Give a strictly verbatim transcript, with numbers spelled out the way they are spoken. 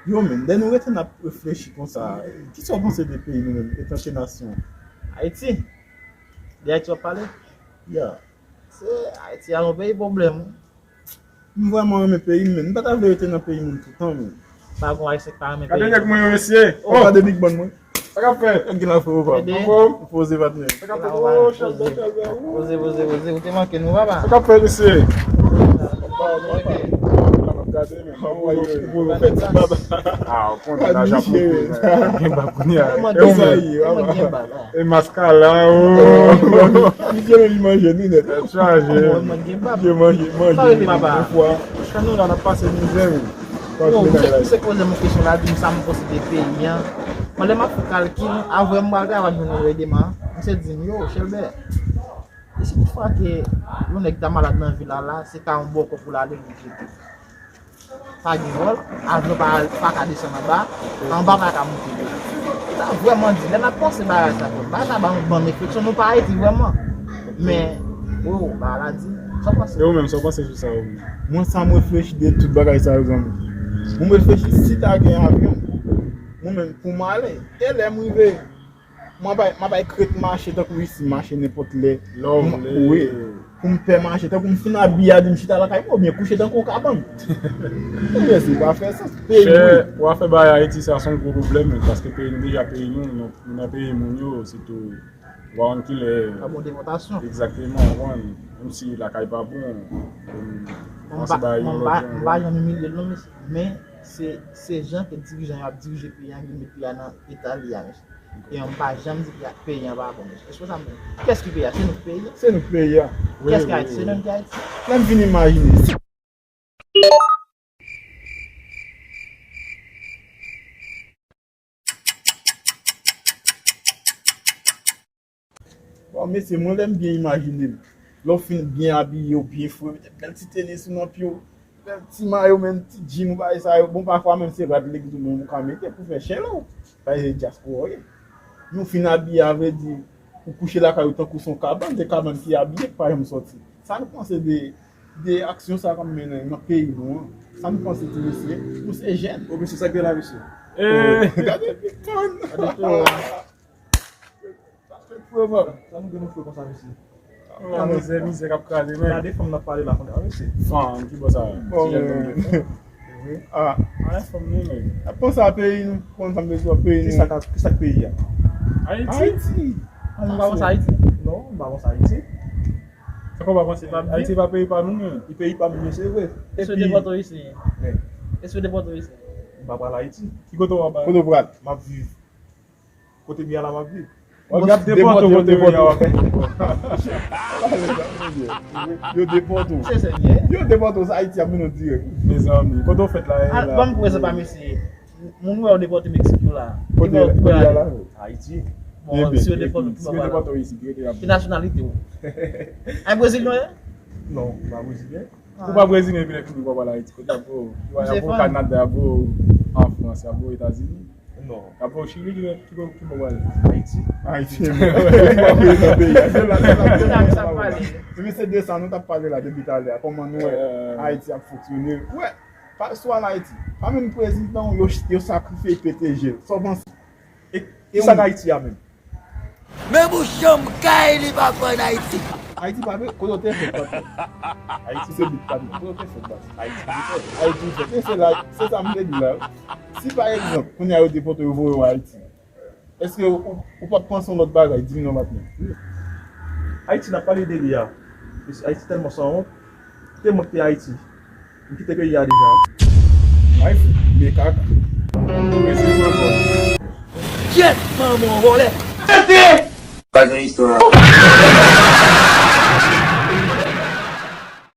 Yo, men, lè nou rete n ap reflechi konsa, kisa w panse de peyi nou menm, etanke nasyon? Ayiti? De Ayiti w ap pale? Ya. Se Ayiti a yon peyi pwoblèm. M vrèman renmen peyi m, men m pa ta vle rete nan peyi moun toutan, men. Pa gon Ayisyen ki pa renmen peyi. Gade nèg mwen yo, mesye. Oh, gade Big Ban mwen. Sa k ap fèt? Nèg ki la, frero, pa. Anfòm? Poze, patnè. Sa k ap fèt? Oh, Chèlbè, Chèlbè. Poze, poze, poze. Ou te manke nou, papa. Sa k ap fèt, mesye? Gade, men. Ah, ou konnen la, j ap monte, men. Gen bab kounye a. Gen bab. E maskara, oh. Misye menm li manje nou nèt. Tèt chaje. Misye manje, manje yon fwa. Chan nou la, n ap pase mizè, wi. Yo, misye, misye poze m yon kesyon la, di m sa m panse de peyi an. Mwen, lè m ap fè kalkil, avan m pral travay, m jwenn yon rèdman. Misye di m, yo, Chèlbè, e si toutfwa ke yon nèg ta malad nan vil la, la, se ka yon bòkò pou l ale, li jete. Pa gen vòl, avyon pa, pa ka desann anba, anba pa ka monte devan. Sa vrèman di, lè n ap panse bagay sa, bon, bagay sa ba yon bann refleksyon, nou pa Ayiti vrèman. Men, oh, bagay la di, sa w panse? E ou menm, sa w panse sou sa, ou menm? Mwen, sa m reflechi de tout bagay sa yo, zanmi. Mwen, m reflechi si ta gen avyon, mwen menm, pou m ale, e lè m rive, Mwen bay, mwen bay krèt mache tankou isi, mache nenpòt lè. Lè w vle. Wi. Pou m pè mache, tankou m fin abiye a, di m chita lakay mwen, oubyen kouche tankou yon kabann. Oubyen se pa fè sans. Peyi mwen. Chè, w ap fè bagay Ayiti, sa se yon gwo pwoblèm, paske peyi nou deja peyi nou, nou, nou nan peyi moun yo, sitou, w a konn kilè. Pa bon depòtasyon. Egzakteman, w konprann. Menm si lakay pa bon, m panse bagay yon lòt jan. M pa janm imilye l non, mesye. Men, se, se jan ke dirijan yo ap dirije peyi a, ki met peyi a nan eta li a, mesye. E m pa janm di peyi an pa bon, mesye. Èske sa m di? Kiyès ki peyi a? Se nou ki peyi a. Se nou ki peyi a. Wi, kiyès ki Ayiti? Se nou ki Ayiti. Lè m vin imajine. Bon, mesye, mwen lè m byen imajine m, lè w fin byen abiye, w byen fre, mete bèl ti tenis ou nan pye w, bèl ti mayo, menm ti djin ou bagay sa yo. Bon, pafwa menm se rad legliz ou menm ou ka mete pou fè chelè w. Bagay se dyaspora w ye. Nou fin abiye, a vle di, ou kouche lakay ou tankou se yon kabann, se kabann ki abiye, ki pa janm sòti. Sa nou panse de, de aksyon sa k ap mennen nan peyi nou an? Sa nou panse, ti mesye? Nou se jèn. O, mesye, sa k gen la, mesye? Eh. Oh, gade Big Pun. Gade to. Sa nou gen nou fè konsa, mesye? Oh, mizè, mizè k ap kraze, men. Gade fanm nan pale la, fanm nan, mesye. Fanm, ki bò sa? Bon, men. Ah. Ah, fanm nan, men. Panse a peyi nou, konn sa m bezwen peyi nou. Kisa k, kisa k peyi a? Ayiti. Ayiti. Ah, nou pa panse Ayiti? Non, m pa panse Ayiti. Sa k ou pa panse? Ayiti pa peyi pa nou, men. Li peyi pa nou, men, se vre. Èske yo depòte w isi? Èske yo depòte w isi? M pa pral Ayiti. Ki kote w ap pral? Kote w pral? M ap viv. Kote m ye a la m ap viv. W ap depòte w kote w ye a, w ap viv. Yo depòte w. Yo depòte w, se Ayiti ap mennen w dirèk. Mezanmi, kote w fèt la? Ban m prezan pa mesye. Moun wè yo depòte Meksik yo la. Kote yo ye a la? Ayiti. Bon, si yo depòte w, ki bò w pral? Ki nasyonalite w? Ay, brezilyen w ye? Non, m pa brezilyen. Ou pa brezilyen, epi lè w vin w pa pral Ayiti. Kote w ap pral? Ou al Kanada, bro, an Frans, bro, Etazini. Non. Apre w Chili, ki, ki, ki bò w ale? Ayiti. Ayiti, men. Ou pa vle nan peyi a. Se la, se la, se la, se la. Epi se de sa nou t ap pale la depi talè a. Kòman nou wè Ayiti ap fonksyone? Wè, pa, si w al Ayiti, pa menm prezidan w, yo, yo sakrifye, yo pete je l. Sa w panse? E, e kisa k Ayiti a menm? Men bouch janm kay li pa fè an Ayiti. Ayiti pa vre, kote w te fèt, patnè? Ayiti se bit, patnè. Kote w te fèt, baz? Ayiti, Ayiti fèt. E se la, se sa m te di la. Si pa egzanp, kounye a yo depòte w, yo voye w Ayiti, èske ou, ou p ap panse yon lòt bagay? Di m non, patnè. Ayiti n ap pale de li a. Mesye, Ayiti tèlman sanwont. Te mwen ki te Ayiti. M kite peyi a deja. Ay, fout, men kaka. Kyèt, manman w vòlè. Pa gen istwa.